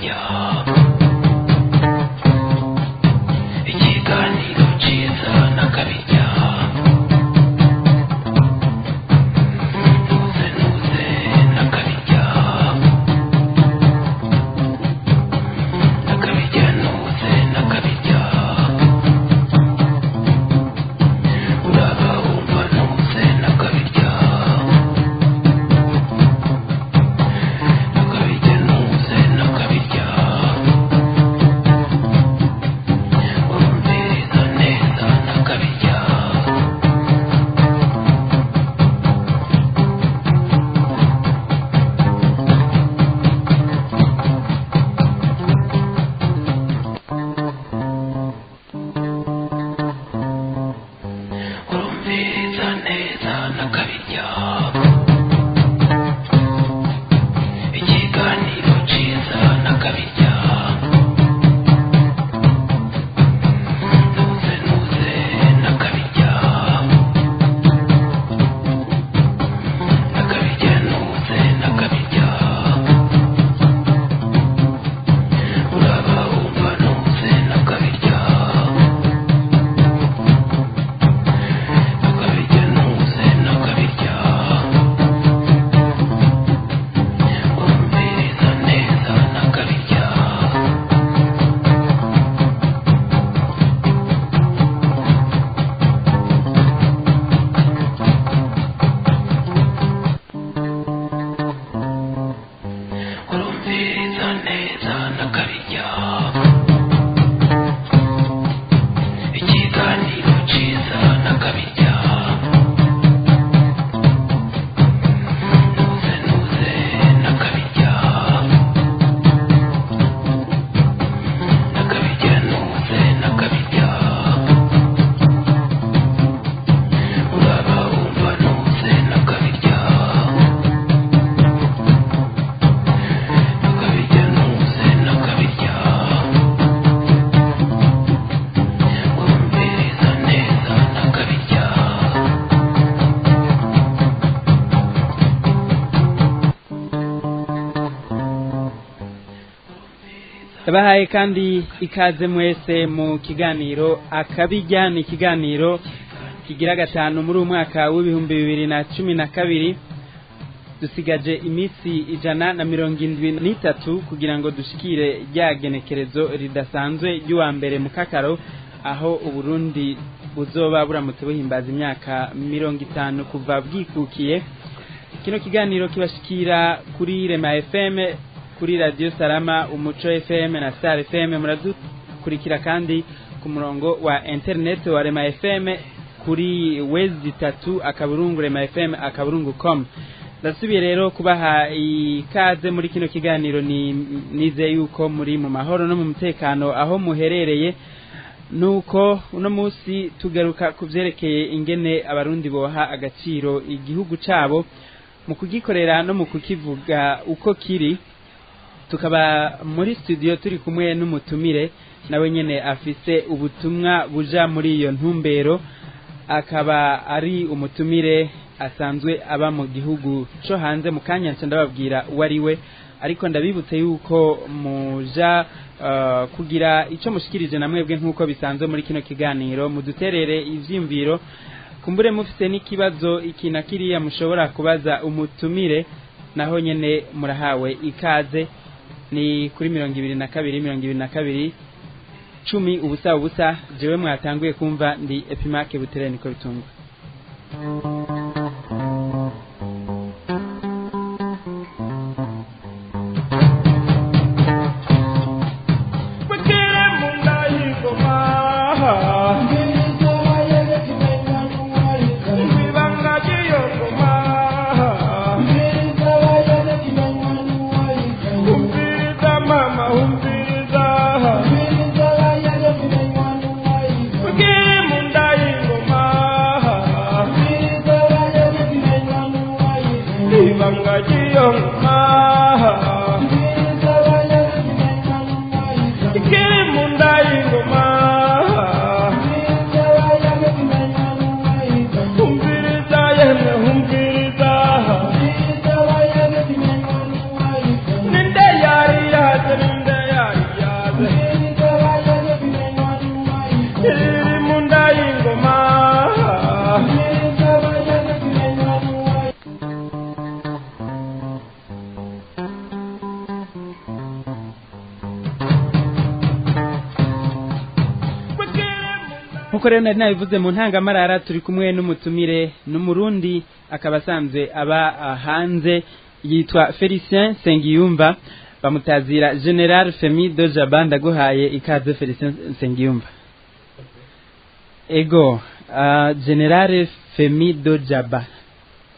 Nakabirya ikiganiro ciza nakabirya nuze nuze nakabirya nakabirya nuze nakabirya uraba wumva nuze nakabirya nakabirya nuze nakabirya urumviriza neza nakabirya urumviriza neza nakabirya ikiganiro ciza nakabirya nuze nuze nakabirya nakabirya nuze nakabirya uraba wumva nuze nakabirya nakabirya nuze nakabirya urumviriza neza nakabirya urumviriza neza nakabirya ikiganiro ciza nakabirya nuze nuze nakabirya nakabirya nuze nakabirya uraba wumva nuze nakabirya nakabirya nuze nakabirya urumviriza neza nakabirya Bahaye kandi ikaze mwese mu kiganiro akabijya. Ni ikiganiro kigira gatanu muri uyu mwaka w'2012. Dusigaje iminsi 173 kugira ngo dushikire rya genekerezo ridasanzwe ry'uwa mbere mu kakaro, aho Uburundi buzoba buramutse buhimbaza imyaka 50 kuva bwikukiye. Kino kiganiro kibashikira kuri Rema FM, kuri Radio Salama, Umuco FM na Star FM. Muradukurikira kandi ku murongo wa internet wa Rema FM kuri www.remafm.com. Ndasubiye rero kubaha ikaze muri kino kiganiro. Ni nize yuko muri mu mahoro no mu mutekano aho muherereye. Nuko uno munsi tugaruka ku vyerekeye ingene Abarundi boha agaciro igihugu cabo mu kugikorera no mu kukivuga uko kiri. Tukaba muri studio turi kumwe n'umutumire, nawe nyene afise ubutumwa buja muri iyo ntumbero. Akaba ari umutumire asanzwe aba mu gihugu co hanze. Mu kanya nca ndababwira uwo ari we, ariko ndabibutse yuko muja kugira ico mushikirije na mwebwe nk'uko bisanzwe muri kino kiganiro, muduterere ivyiyumviro, kumbure mufise n'ikibazo iki na kiriya mushobora kubaza umutumire, naho nyene murahawe ikaze. Ni kuri 22 22 10 0 0. Jewe mwatanguye kumva ndi Epimake Butere niko bitungwa. Bakire mu nda y'ingoma ibibanga by'iyo ngoma humviriza mama humviriza bakire mu nda y'ingoma ibanga ry'iyo ngoma ikiri mu nda y'ingoma humviriza yemwe humviriza ninde yari yaje ninde Nkuko rero nari nabivuze mu ntangamarara, turi kumwe n'umutumire n'umurundi akaba asanzwe aba hanze, yitwa Felicien Sengiyumva, bamutazira General Femi Dojaba. Ndaguhaye ikaze, Felicien Sengiyumva. Ego, General Femi Dojaba,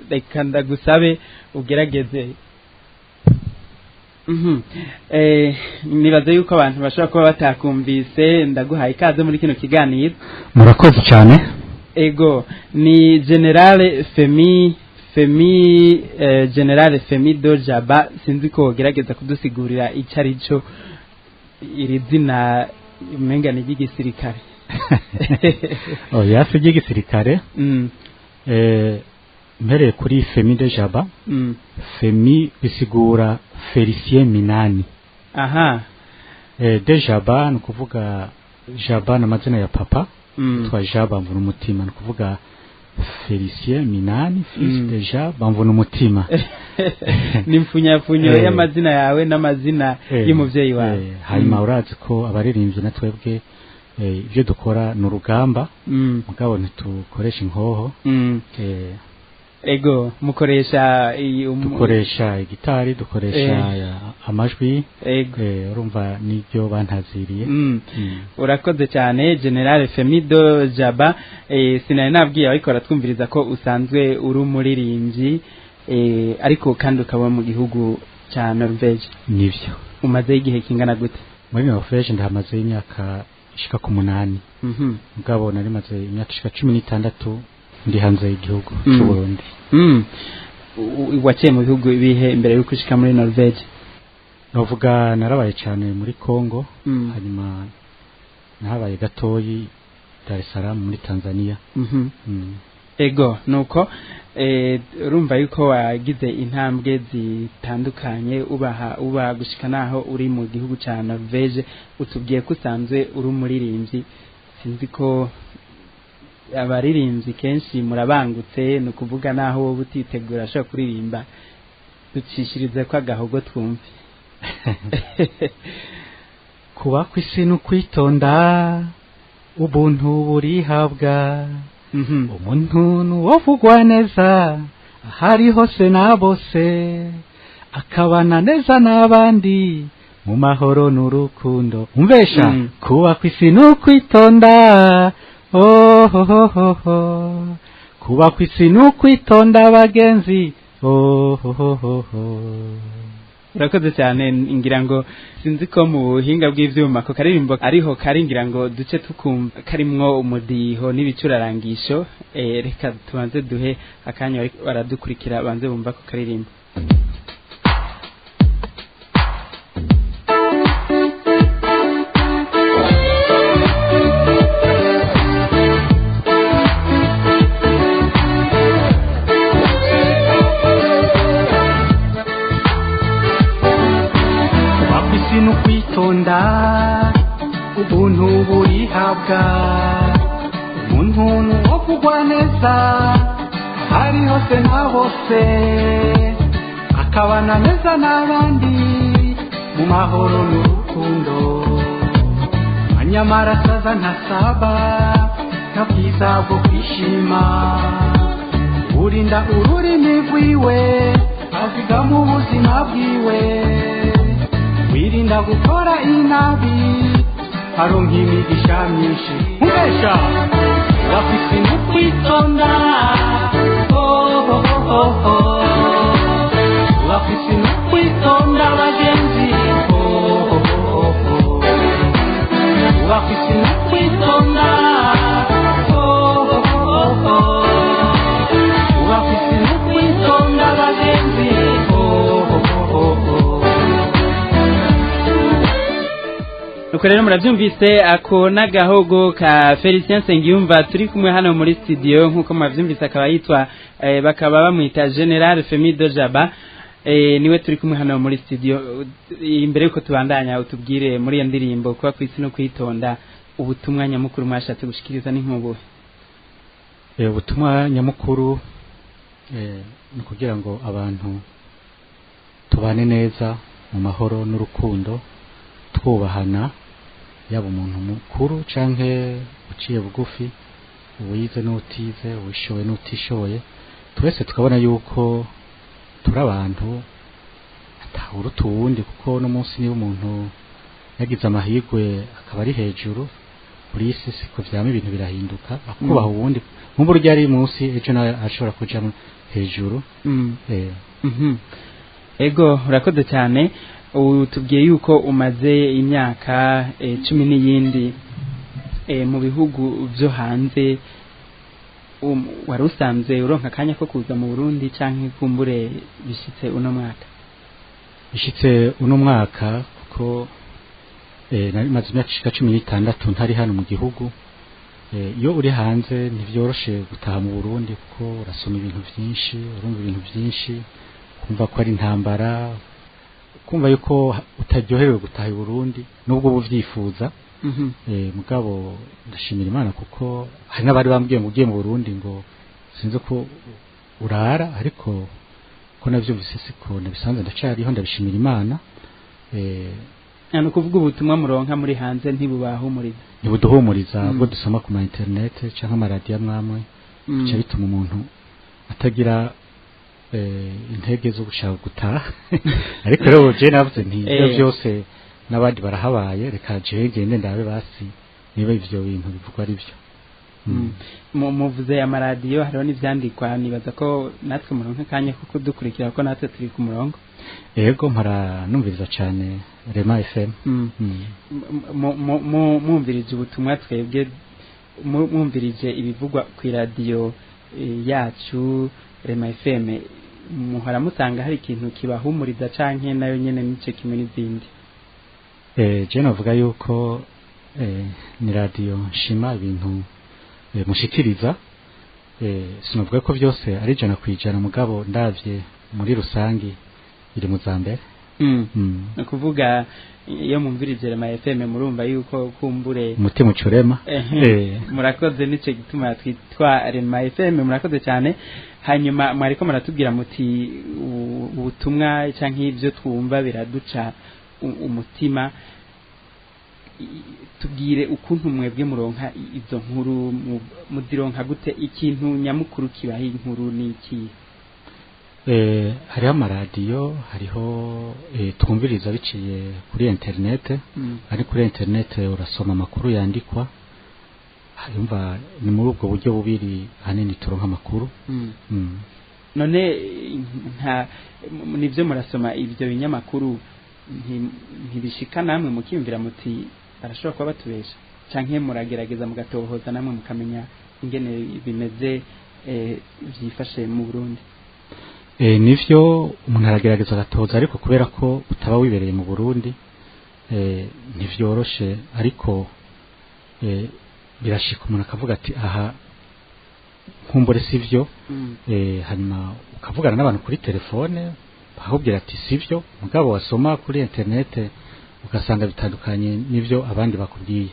reka ndagusabe ugerageze. Nibaze yuko abantu bashobora kuba batakumvise. Ndaguhaye ikaze muri kino kiganiro. Murakoze cyane. Ego, ni General Femi, General Femi Dojaba. Sinzi ko wogerageza kudusigurira icyo ari cyo iri zina, umenga ni ry'igisirikare. Oya, si iry'igisirikare. Mpereye kuri Femi de Jaba, Femi bisigura Felicien Minani. De Jaba ni ukuvuga Jaba ni amazina ya papa, twa Jaba mvuna umutima, ni ukuvuga Felicien Minani, fils de Jaba mvuna umutima. Ni mfunyafunyo y'amazina yawe n'amazina y'umuvyeyi wawe. Hanyuma urazi ko abaririmbyi na twebwe, ibyo dukora ni urugamba, mugabo ntitukoresha inkoho. Ego, mukoresha Dukoresha igitari, dukoresha amajwi. Urumva nibyo bantaziriye. Urakoze cyane, General Femido Jaba. Sinari nabwiye ariko baratwumviriza ko usanzwe uri umuririmbyi, ariko kandi ukaba mu gihugu cya Norvege. Nibyo. Umaze igihe kingana gute? Muri Norvege ndahamaze imyaka ishika ku 8. Mugabo nari maze imyaka ishika 16 ndi hanze y'igihugu cy'u Burundi. Waciye mu bihugu ibihe imbere y'uko ushika muri Norvege? Novuga narabaye cyane muri Congo, hanyuma nahabaye gatoyi Dar es Salaam muri Tanzania. Ego, nuko urumva yuko wagize intambwe zitandukanye ubaha uba gushika naho uri mu gihugu ca Norvege. Utubwiye ko usanzwe uri umuririmbyi. Sinzi ko abaririmbyi kenshi murabangutse, ni ukuvuga naho wowe utitegura ashobora kuririmba. Ducishirize ko agahogo twumve. Kuba kw'isi ni ukwitonda, ubuntu burihabwa. Umuntu nuwovugwa neza ahari hose na bose, akabana neza n'abandi mu mahoro n'urukundo. Umvesha, kuba kw'isi ni ukwitonda, oh, oh, oh, oh, oh. Kuba kw'isi ni ukwitonda, bagenzi, oh, oh, oh, oh, oh. Urakoze cyane. Ngira ngo sinzi ko mu buhinga bw'ivyuma ko karirimbo ariho kari, ngira ngo duce tukumva karimwo umudiho n'ibicurarangisho. Reka tubanze duhe akanya baradukurikira banze bumva ko karirimbo. Kuba kw'isi ni ukwitonda, ubuntu burihabwa. Umuntu nuwovugwa neza ahari hose na bose, akabana neza n'abandi mu mahoro n'urukundo. Anyamara asaza ntasaba nta bwiza bwo kwishima. Urinda ururimi rwiwe azigama ubuzima bwiwe, wirinda gukora inabi aronka imigisha myinshi. Umesha bafise no kwitonda, oh, oh, oh, oh. Bafise no kwitonda, bagenzi, oh, oh, oh, oh. Bafise no kwitonda, oh, oh, oh, oh. Bafise no kwitonda, bagenzi, oh, oh, oh, oh. Nuko rero murabyumvise, ako n'agahogo ka Felicien Nsengiyumva turi kumwe hano muri studio. Nkuko mwavyumvise, akaba yitwa, bakaba bamwita General Femi Dojaba. Niwe turi kumwe hano muri studio. Imbere yuko tubandanya, utubwire muri iyo ndirimbo kuba kwisi no kwitonda, ubutumwa nyamukuru mwashatse gushikiriza ni nk'ubuhe? Ubutumwa nyamukuru ni ukugira ngo abantu tubane neza mu mahoro n'urukundo, twubahana. Yaba umuntu mukuru canke uciye bugufi, uwize n'utize, uwishoboye n'utishoboye, twese tukabona yuko turi abantu atawuruta uwundi, kuko no munsi niba umuntu yagize amahirwe akaba ari hejuru kuri isi, siko vyama, ibintu birahinduka, akubaha uwundi nk'ubu urya ari munsi ejo nawe ashobora kuja hejuru. Ego, urakoze cyane. Utubwiye yuko umaze imyaka 10 n'iyindi mu bihugu byo hanze. Wari usanzwe uronka akanya ko kuza mu Burundi canke kumbure bishitse uno mwaka? Bishitse uno mwaka, kuko nari maze imyaka ishika 16 ntari hano mu gihugu. Iyo uri hanze ntivyoroshe gutaha mu Burundi, kuko urasoma ibintu vyinshi, urumva ibintu vyinshi, kumva ko ari intambara, kumva yuko utaryoherewe gutaha i Burundi nubwo uba uvyifuza. Mugabo ndashimira Imana, kuko hari n'abari bambwiye ngo ugiye mu Burundi ngo sinzi ko urara, ariko ko navyumvise siko nabisanze, ndacariho, ndabishimira Imana. Ni ukuvuga ubutumwa muronka muri hanze ntibubahumuriza? Ntibuduhumuriza. Ubwo dusoma ku ma internet canke amaradiyo amwamwe, bica bituma umuntu atagira intege zo gushaka gutaha. Ariko rero je navuze nti ibyo byose n'abandi barahabaye, reka jewe ngende ndabe basi niba ivyo bintu bivugwa ari byo. Muvuze amaradiyo, hariho n'ivyandikwa, nibaza ko natwe muronka akanya ko kudukurikira, ko natwe turi ku murongo. Ego, mpora numviriza cane Rema FM. Mwumvirije ubutumwa twebwe, mwumvirije ibivugwa ku iradiyo yacu Rema FM, muhora musanga hari ikintu kibahumuriza canke nayo nyene nico kimwe n'izindi? Je navuga yuko ni radiyo nshima ibintu mushikiriza. Sinavuga ko byose ari 100%, mugabo ndavye muri rusangi iri mu za mbere. Ni ukuvuga iyo mwumvirije Rema FM murumva yuko kumbure umutima ucurema. Murakoze, nico gituma twitwa Rema FM. Murakoze cyane. Hanyuma mwariko muratubwira muti ubutumwa canke ivyo twumva biraduca umutima. Tubwire ukuntu mwebwe muronka izo nkuru, muzironka gute? Ikintu nyamukuru kibaha inkuru ni iki? Hariho amaradiyo, hariho twumviriza biciye kuri internet. Ari kuri internet urasoma amakuru yandikwa, yumva ni muri ubwo buryo bubiri ahanini turonka amakuru. None nta nivyo murasoma ibyo binyamakuru, ntibishika namwe mukiyumvira muti barashobora kuba batubesha, canke muragerageza mugatohoza namwe mukamenya ingene bimeze, vyifashe mu Burundi? Nivyo, umuntu aragerageza agatoza, ariko kubera ko utaba wibereye mu Burundi ntivyoroshe, ariko birashika umuntu akavuga ati aha nkumbure sivyo. Hanyuma ukavugana n'abantu kuri telefone bakakubwira ati sivyo, mugabo wasoma kuri internet ugasanga bitandukanye n'ivyo abandi bakubwiye.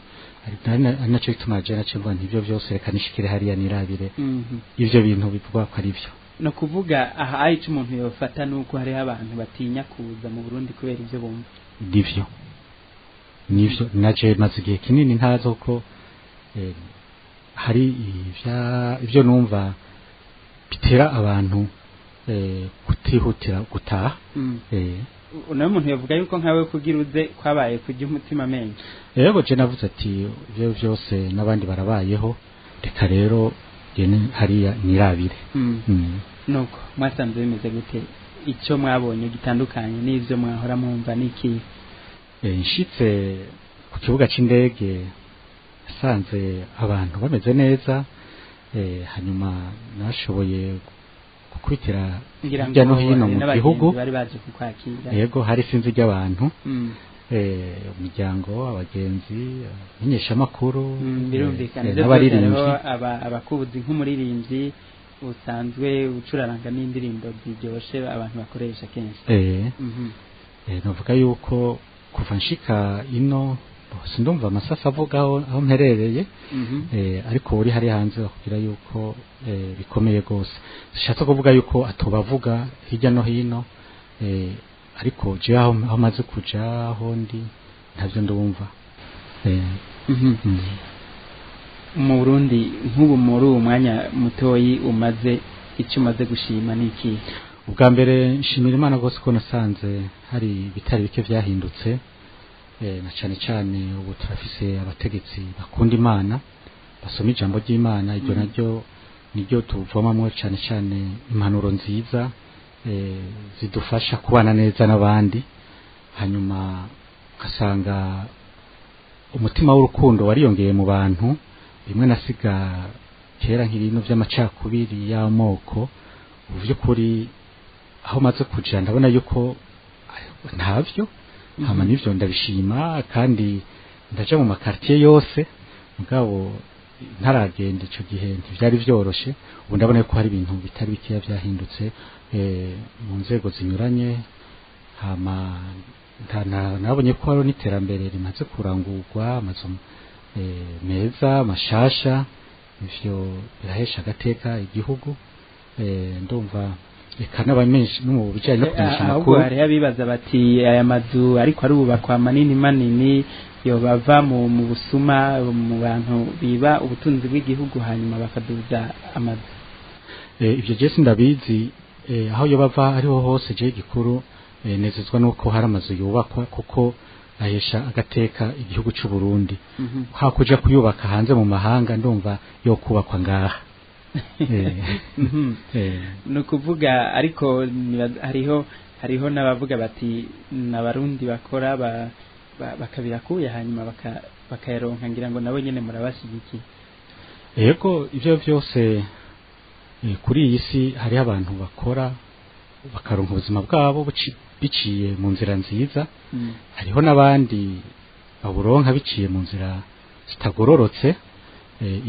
Ari naco gituma je naco mvuga nti ivyo vyose reka nishikire hariya nirabire ivyo bintu bivugwa ko ari vyo. No kuvuga aha ayica umuntu yofata nuko hariho abantu batinya kuza mu Burundi kubera ivyo bumva. Nivyo, naje maze igihe kinini ntazi ko hari ivyo numva bitera abantu kutihutira gutaha. Uno muntu yavuga yuko nkawe kugira uze kwabaye kujya umutima menshi. Yego, je navuze ati ivyo vyose n'abandi barabayeho, reka rero ngende hariya nirabire. Nuko mwasanze bimeze gute? Icyo mwabonye gitandukanye n'ivyo mwahora mwumva niki? Nshitse ku kibuga c'indege nasanze abantu bameze neza, hanyuma nashoboye gukwitira ngira hirya no ngo hino hari mu n'abagenzi gihugu. bari baje kukwakira. Yego, hari sinzi ry'abantu, umuryango, abagenzi, abamenyeshamakuru, Birumvikana ivyo byose, n'abaririmbyi. hariho abakubuzi nk'umuririmbyi usanzwe ucuraranga n'indirimbo ziryoshe abantu bakoresha kenshi. Navuga yuko kuva nshika ino sindumva amasasa avuga aho mperereye. Ariko uri hari hanze bakubwira yuko bikomeye gose. Sishatse kuvuga yuko atobavuga hirya no hino, ariko jewe aho maze kuja aho ndi ntavyo ndumva. Mu Burundi nk'ubu muri uwo mwanya mutoyi umaze, icyo umaze gushima ni iki? Ubwa mbere nshimira Imana rwose ko nasanze hari ibitari bike vyahindutse, na cane cane ubu turafise abategetsi bakunda Imana, basoma ijambo ry'Imana. Iryo naryo niryo tuvomamwo cane cane impanuro nziza zidufasha kubana neza n'abandi. Hanyuma ugasanga umutima w'urukundo wariyongeye mu bantu. Bimwe nasiga kera nk'ibintu by'amacakubiri y'amoko, ubu by'ukuri aho maze kuja ndabona yuko ntavyo. Hama nivyo ndabishima, kandi ndaja mu makartier yose, mugabo ntaragenda ico gihe ntivyari vyoroshe. Ubu ndabona yuko hari ibintu bitari bikeya vyahindutse mu nzego zinyuranye. Hama nabonye ko hariho n'iterambere rimaze kurangurwa, amazu meza mashasha, ivyo birahesha agateka igihugu. Ndumva eka n'abamenshi no mu bijanye no kumenyesha Ahubwo amakuru. Hariho abibaza bati aya mazu ariko arubakwa manini manini yobava mu busuma, mu bantu biba ubutunzi bw'igihugu hanyuma bakaduza amazu. Ivyo je sindabizi, aho yo bava ariho hose, je gikuru nezezwa nuko hari amazu yubakwa, kuko ahesha agateka igihugu c'u Burundi. Hakuja kuyubaka hanze mu mahanga, ndumva yo kubakwa ngaha. Ni ukuvuga ariko hariho n'abavuga bati n'abarundi bakora bakabirakuye hanyuma bakayaronka, ngira ngo nabo nyene murabashigikiye. Yego, ivyo vyose, kuri iyi si hariho abantu bakora bakaronka ubuzima bwabo biciye mu nzira nziza, hariho n'abandi baburonka biciye mu nzira zitagororotse.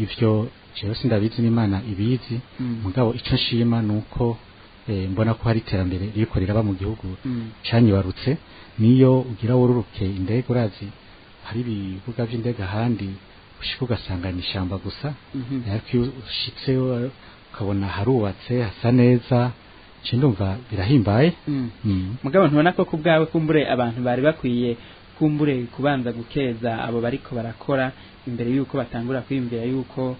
Ivyo jewe sindabizi, n'Imana ibizi. Mugabo ico nshima nuko mbona ko hari iterambere ririko riraba mu gihugu canyibarutse. Niyo ugira wururuke indege, urazi hari ibibuga vy'indege ahandi ushika ugasanga ni ishamba gusa, ariko iyo ushitseyo ukabona harubatse hasa neza, nce ndumva birahimbaye. Mugabo ntubona ko kubwawe kumbure abantu bari bakwiye kumbure kubanza gukeza abo bariko barakora imbere yuko batangura kwiyumvira yuko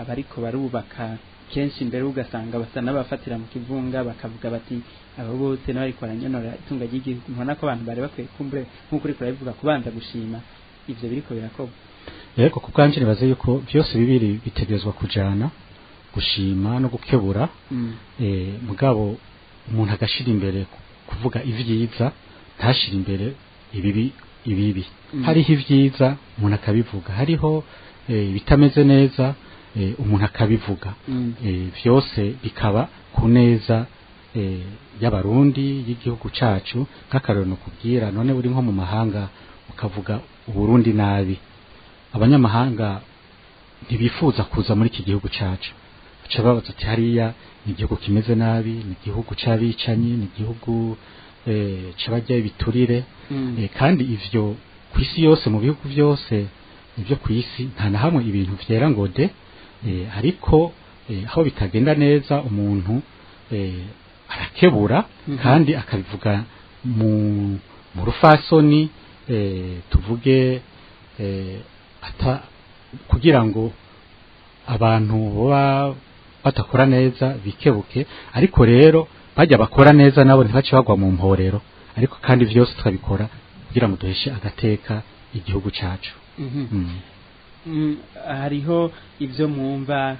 bariko barubaka? Kenshi imbere ugasanga basa n'abafatira mu kivunga, bakavuga bati abo bose n'abariko baranyonora itunga ry'igihugu. Ntubona ko abantu bari bakwiye kumbure, nk'uko uriko urabivuga, kubanza gushima ivyo biriko birakorwa? Yego, ku bwanje nibaze yuko vyose bibiri bitegerezwa kujana, gushima no gukebura. Mugabo umuntu agashira imbere kuvuga ivyiza, ntashira imbere ibibi. Hariho ivyiza umuntu akabivuga, hariho ibitameze neza umuntu akabivuga. Vyose bikaba ku neza y'abarundi, y'igihugu cacu. Nk'akarorero nokubwira, none uri nko mu mahanga ukavuga Uburundi nabi, abanyamahanga ntibifuza kuza muri iki gihugu cacu. Baca babaza ati hariya ni igihugu kimeze nabi, ni igihugu c'abicanyi, ni igihugu c'abarya ibiturire. Kandi ivyo kw'isi yose, mu bihugu vyose ivyo kw'isi, nta na hamwe ibintu vyera ngo de. Ariko aho bitagenda neza umuntu arakebura, kandi akabivuga mu rufasoni, tuvuge ata kugira ngo abantu baba badakora neza bikebuke, ariko rero bajya bakora neza nabo ntibace bagwa mu mporero. Ariko kandi vyose tukabikora kugira ngo duheshe agateka igihugu cacu. Hariho ivyo mwumva,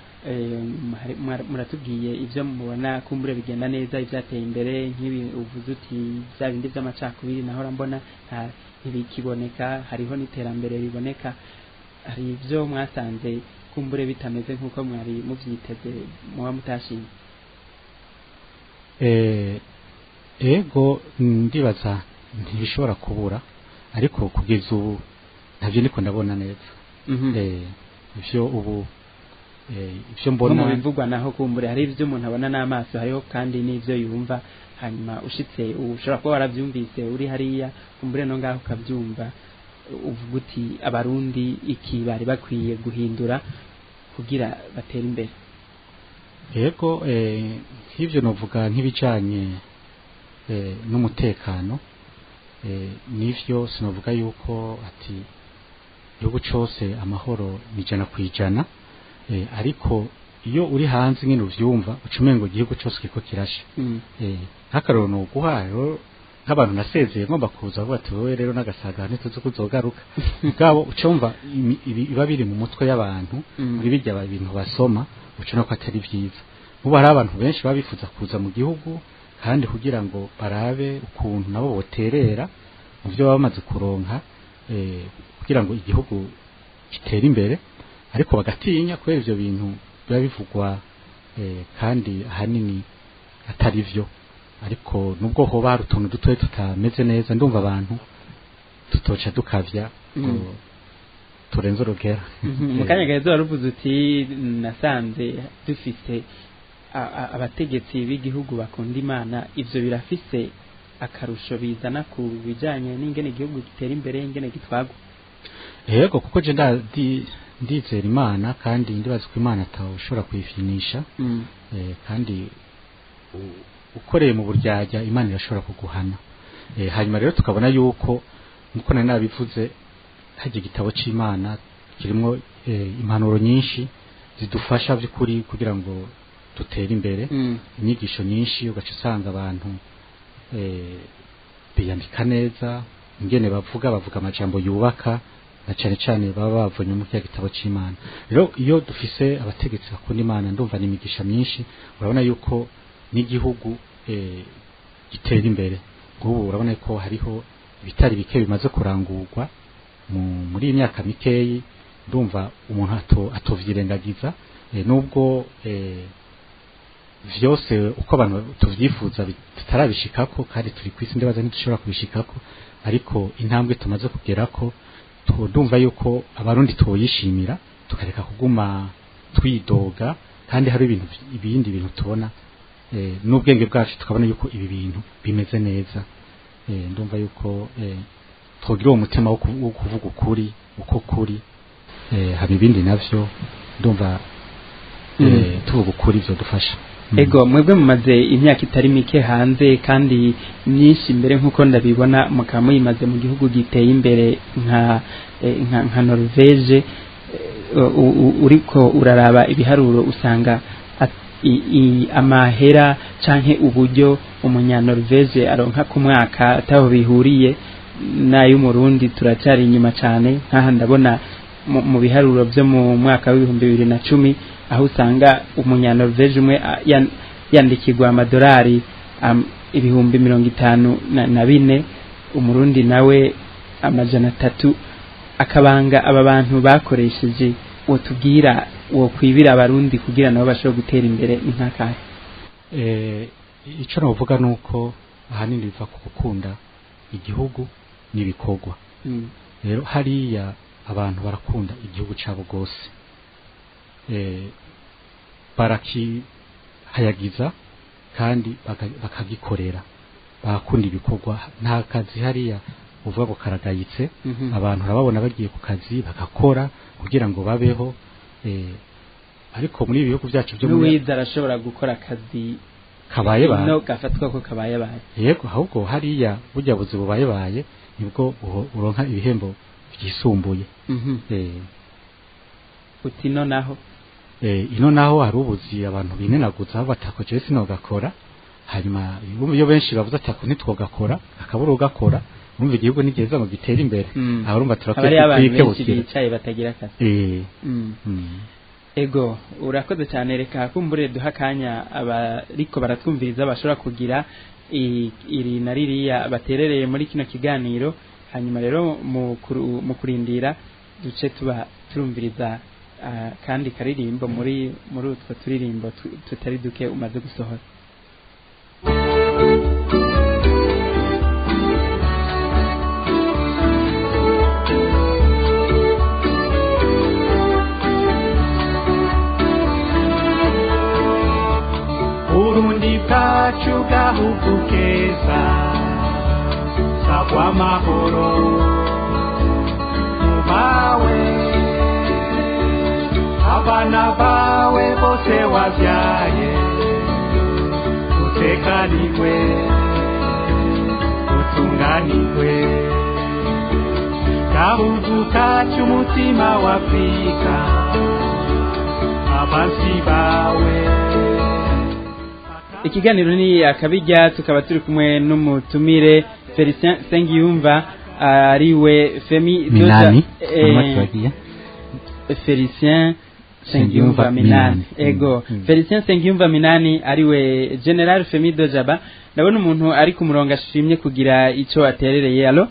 muratubwiye ivyo mubona kumbure bigenda neza, ivyateye imbere, nk'ibi uvuze uti bya bindi vy'amacakubiri nahora mbona ntibikiboneka, hariho n'iterambere riboneka. Hari ivyo mwasanze kumbure bitameze nk'uko mwari muvyiteze, muba mutashimye? Ego, ndibaza ntibishobora kubura, ariko kugeza ubu ntavyo ndiko ndabona neza. Ivyo ubu ivyo Nko mbona mu bivugwa naho kumbure hari ivyo umuntu abona n'amaso, hariho kandi n'ivyo yumva. Hanyuma ushitse ushobora kuba waravyumvise uri hariya, kumbure no ngaho ukavyumva, uvuga uti abarundi iki bari bakwiye guhindura kugira batere imbere. Yego, nk'ivyo novuga nk'ibijanye n'umutekano, nivyo sinovuga yuko ati igihugu cose amahoro ni 100%, ariko iyo uri hanze nyine uvyumva ucumengo igihugu cose kiko kirashe. Nk'akarorero noguha rero nk'abantu nasezeye ngomba kuza vuba ati wowe rero n'agasaga ntituzi kuzogaruka ubwabo ucumva iba biri mu mutwe y'abantu muri bijya ibintu basoma ucuna ko atari vyiza. Ubu hari abantu benshi babifuza kuza mu gihugu kandi kugira ngo barabe ukuntu nabo boterera mu byo bamaze kuronka, kugira ngo igihugu gitere imbere, ariko bagatinya kubera ivyo bintu biba bivugwa, kandi ahanini atari vyo. Ariko nubwo hoba hari utuntu dutoye tutameze neza, ndumva abantu tutoca dukavya ngo turenze urugero. Mu kanya gaheze waruvuze uti nasanze dufise abategetsi b'igihugu bakunda Imana. Ivyo birafise akarusho bizana ku bijanye n'ingene igihugu gitera imbere, ingene gitwagwa? Yego, kuko je ndizera Imana kandi ndibaza ko Imana atawushobora kuyifinisha. Kandi ukoreye mu buryarya Imana irashobora kuguhana. Hanyuma rero tukabona yuko nkuko nari nabivuze, hajya igitabo c'Imana kirimo impanuro nyinshi zidufasha by'ukuri kugira ngo dutere imbere, inyigisho nyinshi, ugaca usanga abantu biyandika neza, ingene bavuga amajambo yubaka, na cyane cyane baba bavunye mu kya gitabo c'Imana. Rero iyo dufise abategetsi bakunda Imana, ndumva ni imigisha myinshi. Urabona yuko n'igihugu gitera imbere. Nk'ubu urabona ko hariho ibitari bike bimaze kurangurwa muri iyi myaka mikeyi, ndumva umuntu atovyirengagiza, nubwo vyose uko abantu tuvyifuza tutarabishikako, kandi turi kwisi ndibaza ntidushobora kubishikako, ariko intambwe tumaze kugerako ndumva yuko abarundi twoyishimira, tukareka kuguma twidoga, kandi hari ibintu ibindi bintu tubona n'ubwenge bwacu tukabona yuko ibi bintu bimeze neza. Ndumva yuko twogira uwo mutima wo kuvuga ukuri uko kuri, haba ibindi navyo ndumva tuvuga ukuri vyodufasha. Ego, mwebwe mumaze imyaka itari mike hanze kandi myinshi mbere nkuko ndabibona mukaba muyimaze mu gihugu giteye imbere nka Norvege. Uriko uraraba ibiharuro usanga amahera canke uburyo umunya-Norvege aronka ku mwaka ataho bihuriye n'ay'umurundi, turacari inyuma cane. Nkaha ndabona mu biharuro vyo mu mwaka w'ibihumbi bibiri na cumi, aho usanga umunya-Norvege umwe yandikirwa amadolari 54,000, umurundi nawe 300. Akabanga aba bantu bakoresheje wotubwira wokwibira abarundi kugira nabo bashobore gutera imbere ni nk'akahe? Ico novuga nuko ahanini biva ku gukunda igihugu n'ibikorwa. Rero hariya abantu barakunda igihugu cabo gose, barakihayagiza kandi bakagikorera, bakunda ibikorwa. Nta kazi hariya uvuga ngo karagayitse. Abantu urababona bagiye ku kazi bagakora kugira ngo babeho. Ariko muri ibi bihugu byacu byo muri n'uwize arashobora gukora akazi kabaye baye no gafatwa ko kabaye baye. Yego, ahubwo hariya burya buzi bubaye baye nibwo uronka ibihembo byisumbuye. Uti no naho ino naho hari ubuzi abantu binenaguza batakoje sinogakora, hanyuma iyo benshi bavuze ati ako ntitwogakora akabura ugakora, urumva igihugu nigeza ngo gitere imbere. Aho urumva turakwiye kwikebukira bicaye batagira akazi. Ego, urakoze cyane. Reka kumbure duha akanya abariko baratwumviriza bashobora kugira iri na ririya baterereye muri kino kiganiro, hanyuma rero mu kurindira duce tuba turumviriza kandi karirimbo muri utwo turirimbo tutari duke umaze gusohora. Burundi bwacu gahugu keza, sagwa amahoro mubawe, abana bawe bose wavyaye, utekanirwe utunganirwe, gahugu Kacu umutima wa Afrika, abansi bawe. Ikiganiro ni Akabijya, tukaba turi kumwe n'umutumire Felicien Sengiyumva, ariwe Femi Minani. Doja, Felicien Sengiyumva Minani. Ego. Felicien Sengiyumva Minani ariwe General Femi Dojaba. Ndabona umuntu ari ku murongo ashimye kugira ico aterereye. Allo?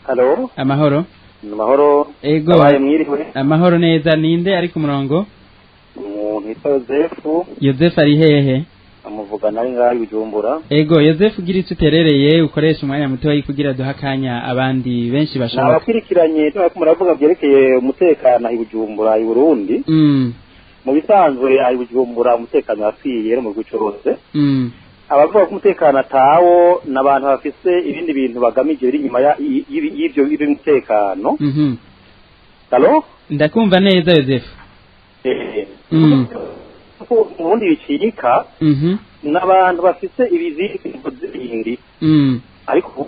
Allo? Amahoro. Amahoro. Ego. Abaye mwiriwe. Amahoro neza. Ninde ari ku murongo? Umuntu yitwa Yozefu. Yozefu ari hehe? Amuvugana ari ngaho Bujumbura. Ego Yozefu, ugira icyo uterereye, ukoresha umwanya muto kugira duha akanya abandi benshi bashoboka. Nabakwirikiranye muravuga byerekeye umutekano i Bujumbura i Burundi. Mu bisanzwe i Bujumbura umutekano wakwiye mu gihugu cyose. Abavuga ko umutekano atawo n'abantu bafise ibindi bintu bagamije biri inyuma y'ibyo by'umutekano. Allo? Ndakumva neza Yozefu. Ubundi bicika n'abantu bafise ibizindi bindi, ariko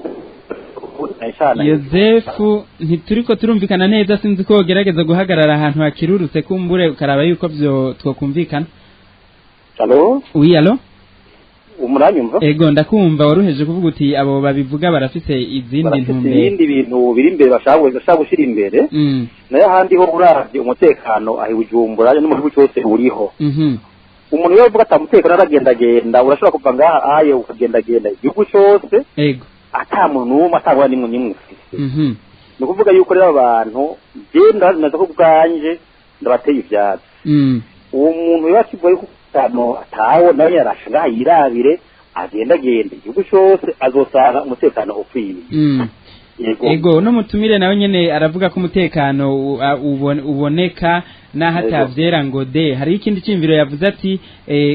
Yozefu ntituriko turumvikana neza, sinzi ko ugerageza guhagarara ahantu hakirurutse kumbure ukaraba yuko byo twokumvikana. Allo? Oui, allo? Umuranyumva? Ego ndakumva. Waruheje kuvuga uti abo babivuga barafise izindi ntumbero, ibindi bintu biri imbere bashaka gushira imbere. Nayo ahandi ho uravye umutekano ahi Bujumbura no mu gihugu cyose uriho. Umuntu iyo avuga ati umutekano aragendagenda, urashobora kuva ngaha aye ukagendagenda igihugu cyose. Ego. Ata muntu n'umwe atangwa nimwe nimwe ufise. Ni ukuvuga yuko rero abantu genda naza ko bwanje ndabateye ivyatsi. Uwo muntu iyo akivuga yuko umutekano atawo, nawe yarasha ngaha yirabire agendagenda igihugu cyose, azosanga umutekano ukwiye. Ego, no mutumire nawe nyene aravuga ko umutekano uboneka naho atavyera ngo de. Hari ikindi cimviro yavuze ati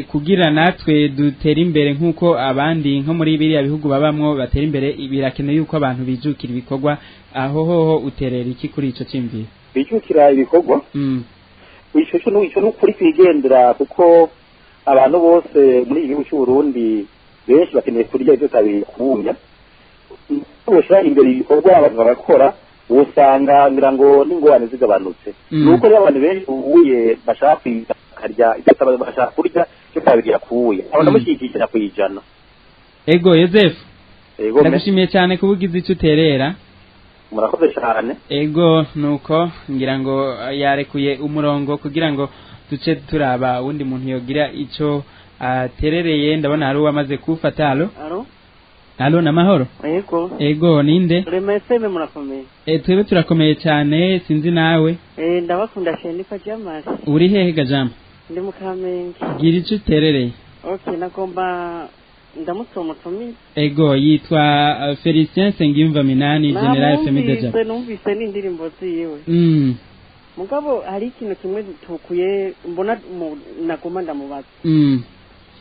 kugira natwe dutera imbere nkuko abandi nko muri biriya bihugu babamwo batera imbere, birakenewe yuko abantu bijukira ibikorwa. Aho hoho uterera iki kuri ico cimviro? Bijukira ibikorwa? Ico n'ukuri kwigendera, kuko abantu bose muri iki gihugu cy'u Burundi benshi bakeneye kurya ivyo tabikuya. Ushira imbere ibikorwa abantu bagakora, usanga ngira ngo n'ingorane zigabanutse. Nuko rero abantu benshi ubuye bashaka bakarya ibyo bashaka kurya cyo tabigira kuya. Abo ndamushyigikira kwijana. Ego Yozefu. Ego. Ndagushimiye cyane kubugize icyo uterera. Murakoze cyane. Ego nuko ngira ngo yarekuye umurongo kugira ngo duce turaba undi muntu yogira ico aterereye. Ndabona hari uwamaze kufata. Allo? Allo? Allo, namahoro. Ego. Ego, ninde? Remeseme murakomeye. Twebwe turakomeye cyane, sinzi nawe. Ndabakunda cyane kwa Jamali. Uri hehe Gajama? Ndi mu Kamenge. Gira ico uterereye. Okay, nagomba ndamutse umutumire. Ego, yitwa Felicien Sengiyumva Minani, General Femi Deja. Numvise n'indirimbo ziwe. Mugabo hari ikintu kimwe tukuye mbona nagomba ndamubaza.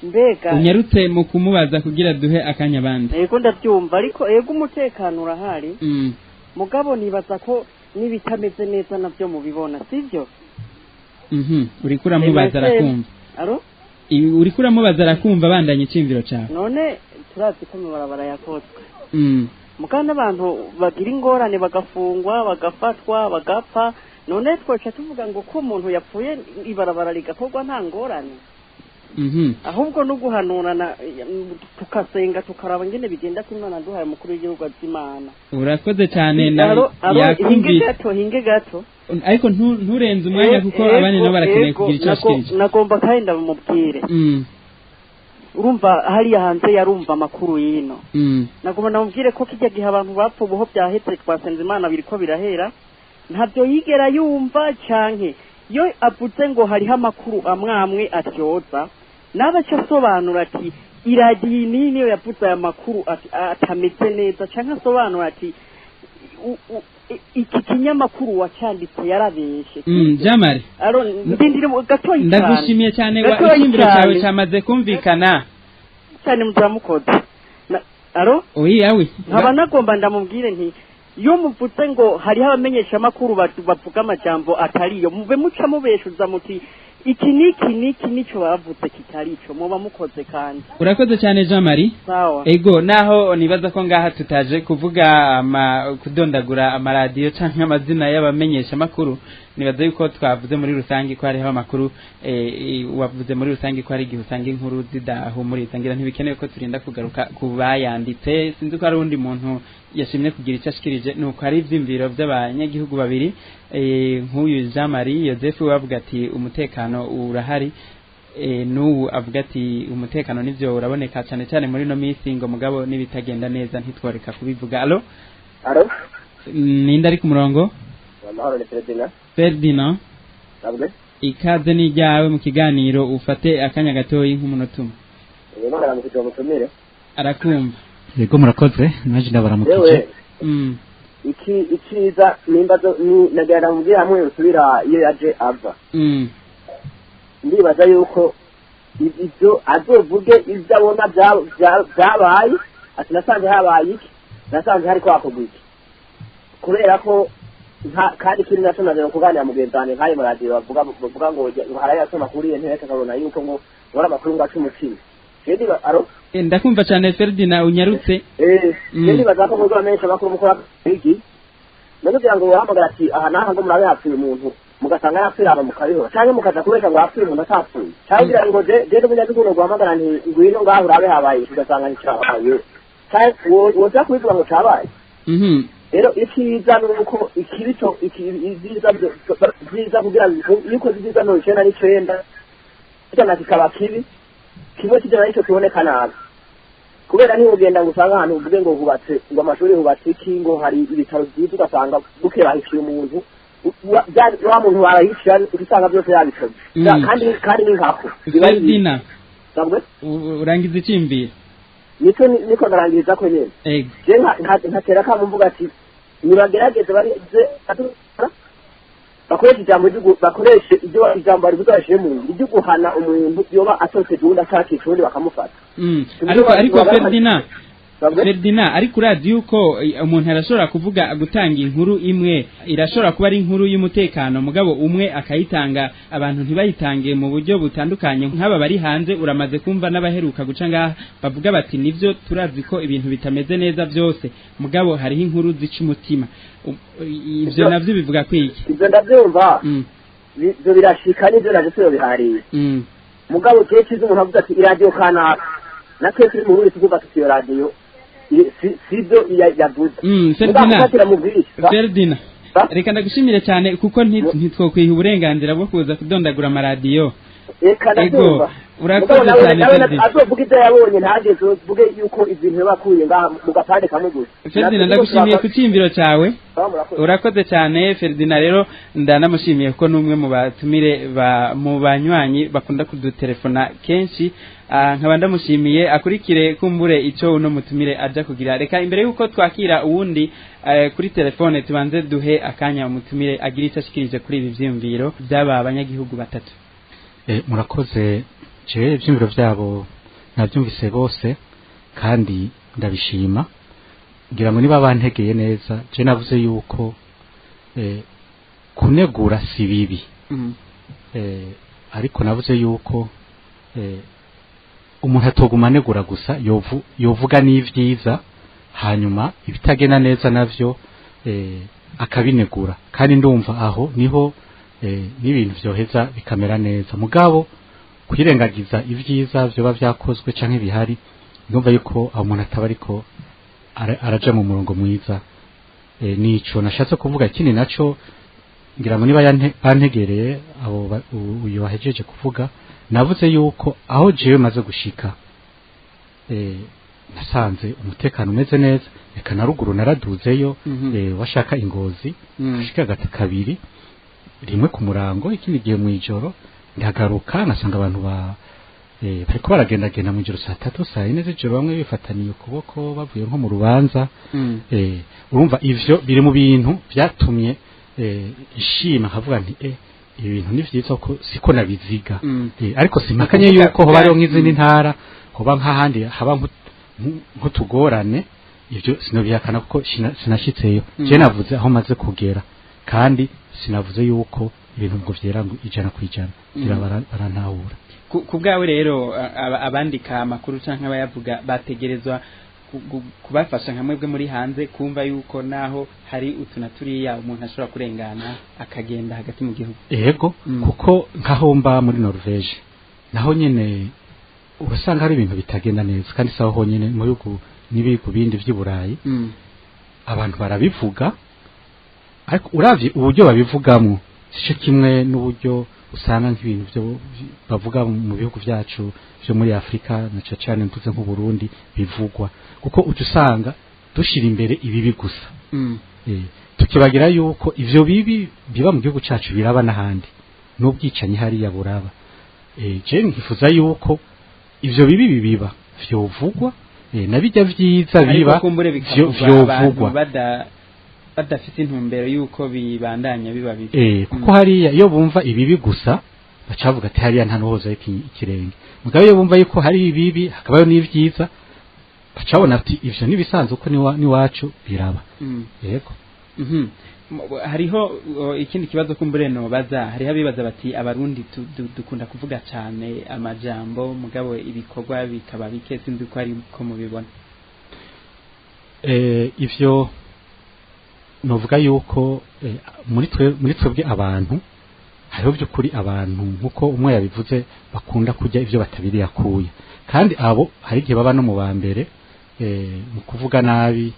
Mbega unyarutse mu kumubaza kugira duhe akanya bandi. Yego ndabyumva, ariko yego umutekano urahari. Mugabo nibaza ko nibitameze neza navyo mubibona, sivyo? Uriko uramubaza arakumva. Aro? Uriko uramubaza arakumva, bandanye icimviro cawe. None turazi ko amabarabara yakozwe. Mugabo n'abantu bagira ingorane bagafungwa, bagafatwa, bagapfa. None twoca tuvuga ngo ko umuntu yapfuye ibarabara rigakorwa nta ngorane. Ahubwo no guhanurana tukasenga tukaraba ngene bigenda ko Imana duhaye umukuru w'igihugu azimana. Urakoze cyane na yakumvise. Hinge gato. Ariko nturenze umwanya kuko abandi nabo barakeneye kugira icyo bashikirije. Nagomba kandi ndamubwire. Urumva hariya hanze yarumva amakuru yino. Nagomba ndamubwire ko kijya gihe abantu bapfa ubuho byahetse twasenze Imana biriko birahera. Ntabyo yigera yumva canke yo avuze ngo hariho amakuru amwamwe atyoza. Naba cyasobanura ati iradiyo niyo yavuze aya makuru atameze neza, canke asobanura ati iki kinyamakuru wacanditse yarabeshe. Jamari aro ndindire gatoyi cyane. Ndagushimiye cyane, icyumviro cyawe cyamaze kumvikana cyane muzamukoze. Aro oui awi nkaba nagomba ndamubwire nti iyo muvuze ngo hariho abamenyesha amakuru bavuga amajambo atariyo, mube muca mubeshuza muti Iki niki niki nico bavuze kitari ico, muba mukoze. Kandi Urakoze cyane, Jean Marie. Sawa. Ego, naho nibaza ko ngaha tutaje kuvuga kudondagura amaradiyo canke amazina y'abamenyesha makuru, nibaza yuko twavuze muri rusange ko hariho amakuru, wavuze muri rusange ko hari igihe usanga inkuru zidahumuriza. Ngira ntibikenewe ko turinda kugaruka ku bayanditse. Sinzi ko hari uwundi muntu yashimye kugira icyo ashikirije. Nuko hari ivyiyumviro by'abanyagihugu babiri, nk'uyu Jean Marie Joseph wavuga ati umutekano urahari, n'ubu avuga ati umutekano nivyo uraboneka cyane cyane muri no minsi, ngo mugabo n'ibitagenda neza ntitworeka kubivuga. Allo? Allo? Ninde ari ku murongo? Amahoro, ni Ferdinand. Ferdinand. Sabwe. Ikaze ni ryawe mu kiganiro, ufate akanya gatoyi nk'umunota umwe. Yego, ndaramukije umutumire. Arakumva. Yego, murakoze, naje ndabaramukije. Yewe. Iki iciza nimba ni nagenda mubwira hamwe usubira iyo yaje ava. Ndibaza yuko ibyo azovuge, ibyo abona byabaye, ati nasanze habaye iki, nasanze hari kwakorwa iki, kubera ko kandi ikindi naco naje kuganira mugenzi wanjye, nk'ayo maradiyo bavuga ngo harayo asoma kuri iyo ntebe akabona yuko ngo ngo amakuru ngo aca umutima. Allo? Ndakumva cyane, Ferdinand, unyarutse. Ndibaza ko muzo menshi amakuru mukora iki none kugira ngo uhamagara ati aha n'aha ngo murabe hapfuye umuntu, mugasanga yapfuye, aba mukabihora, canke mukaza kubesha ngo hapfuye umuntu atapfuye, canke kugira ngo je n'umunyagihugu guhamagara nti ngwino ngaho urabe habaye, ugasanga nticabaye, canke woza kubivuga ngo cabaye. Rero icyiza ni uko ikibi cyo ibyiza byiza kugira iyo ukoze ibyiza 99 ijana kikaba kibi, kimwe kijana nicyo kiboneka nabi, kubera niba ugenda ngo usanga ahantu uvuge ngo hubatse ngo amashuri, hubatse iki, ngo hari ibitaro byiza, ugasanga buke bahiciye umuntu, wa muntu barayicira, usanga byose yabikoze. Kandi ni nkako. Ferdinand, urangiza icyiyumviro. Niko niko ndarangiriza ko nyene. Je nkatera kamo mvuga ati nibagerageze barize bakoresha ijambo, bakoreshe ibyo ijambo barivuze bashyire mu ngiro, ibyo guhana umuntu yoba atoteje uwundi, ashakisha uwundi bakamufata. Ariko Ferdinand, ariko urazi yuko umuntu arashobora kuvuga, gutanga inkuru imwe irashobora kuba ari inkuru y'umutekano, mugabo umwe akayitanga, abantu ntibayitange mu buryo butandukanye. Nk'aba bari hanze, uramaze kumva n'abaheruka guca ngaha bavuga bati nivyo, turazi ko ibintu bitameze neza byose, mugabo hariho inkuru zica umutima. Ivyo navyo bivuga kwiki? Ibyo ndabyumva, ibyo birashika, n'ibyo naje tuyo bihariye, mugabo kenshi umuntu avuga ati iradiyo kanaka, natwe turi mu Burundi tuvuga tuti iyo radiyo sibyo yavuze. Ferdinand, reka ndagushimire cyane, kuko ntitwokwiha uburenganzira bwo kuza kudondagura amaradiyo. Reka, ndabyumva. Urakoze cyane, Ferdinand. Azovuga ibyo yabonye, ntageze uvuge yuko ibintu bakuye ngaha mu gapande kamwe gusa. Ferdinand, ndagushimiye ku cyiyumviro cyawe, urakoze cyane, Ferdinand. Rero ndanamushimiye kuko n'umwe mu batumire mu banywanyi bakunda kudutelefona kenshi, nkaba ndamushimiye. Akurikire kumbure ico uno mutumire aja kugira. Reka imbere yuko twakira uwundi kuri telefone, tubanze duhe akanya umutumire agira icyo ashikirije kuri ibi vyiyumviro by'aba banyagihugu batatu. Murakoze. Je ivyiyumviro vyabo navyumvise bose kandi ndabishima. Ngira ngo niba bantegeye neza, je navuze yuko kunegura si bibi, ariko navuze yuko umuntu atoguma anegura gusa, yovuga n'ivyiza, hanyuma ibitagenda neza navyo akabinegura. Kandi ndumva aho niho n'ibintu vyoheza bikamera neza. Mugabo kwirengagiza ivyiza vyoba vyakozwe canke bihari, ndumva yuko aho umuntu ataba ariko araja mu murongo mwiza. Nico nashatse kuvuga. Ikindi naco, ngira ngo niba bantegereye abo uyu wahejeje kuvuga, navuze yuko aho jewe maze gushika nasanze umutekano umeze neza. Reka na ruguru naraduzeyo, washaka ingozi ashika gata kabiri, rimwe ku murango, ikindi gihe mu ijoro ndagaruka nasanga abantu bariko baragendagenda mu ijoro, saa 3, saa 4 z'ijoro, bamwe bifataniye ukuboko bavuye nko mu rubanza. Urumva ivyo biri mu bintu vyatumye ishima nkavuga nti ibintu ni vyiza ko siko nabiziga. Ariko simpakanye yuko hoba hariho nk'izindi ntara, hoba nk'ahandi haba nk'utugorane, ivyo sinobihakana kuko sinashitseyo. Je navuze aho maze kugera, kandi sinavuze yuko ibintu ngo vyera ngo 100% kugira barantahura. Ku bwawe rero abandika amakuru canke abayavuga bategerezwa kubafasha nka mwebwe muri hanze kumva yuko naho hari utuna turiya umuntu ashobora kurengana akagenda hagati mu gihugu. Yego, kuko nkaho mba muri Norvege naho nyene urasanga hari ibintu bitagenda neza, kandi saho honyene mu bihugu n'ibihugu bindi vy'i Burayi abantu barabivuga, ariko uravye uburyo babivugamo sico kimwe n'uburyo usanga nk'ibintu byo bavuga mu bihugu vyacu byo muri Afrika, na cane mvuze nk'u Burundi bivugwa, kuko uca usanga dushira imbere ibibi gusa, tukibagira yuko ivyo bibi biba mu gihugu cacu biraba n'ahandi, n'ubwicanyi hariya buraba. Je nkifuza yuko ivyo bibi bibiba vyovugwa, na bijya vyiza biba ariko kumbure bikavugwa abantu vyovugwa badafite intumbero yuko bibandanya biba bibi. Kuko hariya iyo bumva ibibi gusa bacavuga ati hariya nta nuhoza ikirenge, mugabo iyo bumva yuko hari ibibi hakabayo n'ivyiza bacabona ati ivyo nibisanzwe uko niwacu biraba. Yego. Hariho ikindi kibazo kumbure no baza, hariho abibaza bati abarundi dukunda kuvuga cane amajambo mugabo ibikorwa bikaba bike, sinzi ko ari ko mubibona. Ivyo novuga yuko muri twebwe abantu hariho by'ukuri abantu nkuko umwe yabivuze bakunda kurya ivyo batabiri yakuye, kandi abo hari igihe baba no mu ba mbere mu kuvuga nabi,